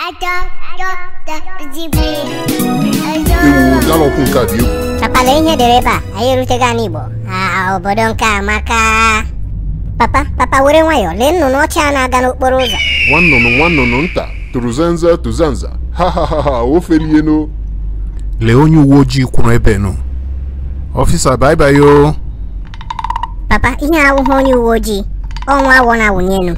Ewu ya ọkụ nke a dị egwu. Papa, lee ihe dere ebe a. Anyị erutego ala Igbo. Obodo nke amaka. Papa, papa, were nwayọọ lee nnụnụ ọcha a na-aga n'okporo ụzọ. Nwa nnụnụ nta tụrụ zenza tụzenza. Ha ha ha ha, o felienu. Lee onye uwe ojii kwụrụ ebe nụ. Ọfịsa, bye bye o. Papa, ihe awụghị onye uwe ojii. Ọnwa awọ na-awụnye elu.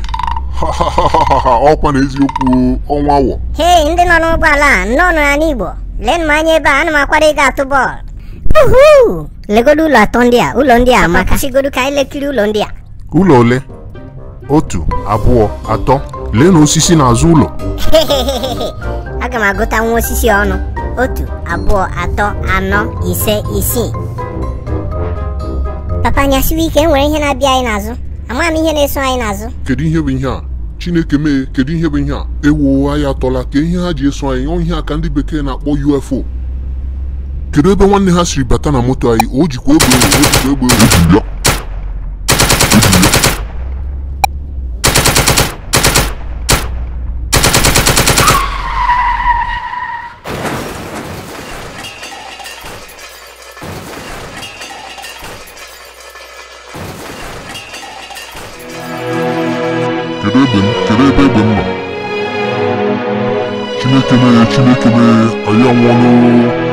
Ha ha ha ha, ọkwa na eziokwu, ọnwa awọ. Hei, ndị nọ n'ụgbọala a, nnọọ n'ala Igbo. Lee m anya ebe a, ana m akwado ịga atụ bọọlụ. Uhu! Legodo ụlọ atọ ndị a, ụlọ ndị a amaka. Sigodo ka anyị lekiri ụlọ ndị a. Ụlọ ole? 1, 2, 3. Lee na osisi n'azụ ụlọ. Aga m agụta nwa osisi ọnụ. 1, 2, 3, 4, 5, 6. Papa, nyasiwe ike, enwere ihe na-abịa anyị n'azụ. Ama m ihe na-eso anyị n'azụ. Kedu ihe bụ ihe a? Chineke mee, kedu ihe bụ ihe a? Ewo, anyị atọla ka ihe ha ji eso anyị. Ọ ihe a ka ndị bekee na-akpọ UFO. Kedu ebe nwanne ha siri bata na moto anyị? O jikwa egbe, o jikwa egbe. Kedu ebe egbe m nọ? Chineke mee, Chineke mee, anyị anwụọla.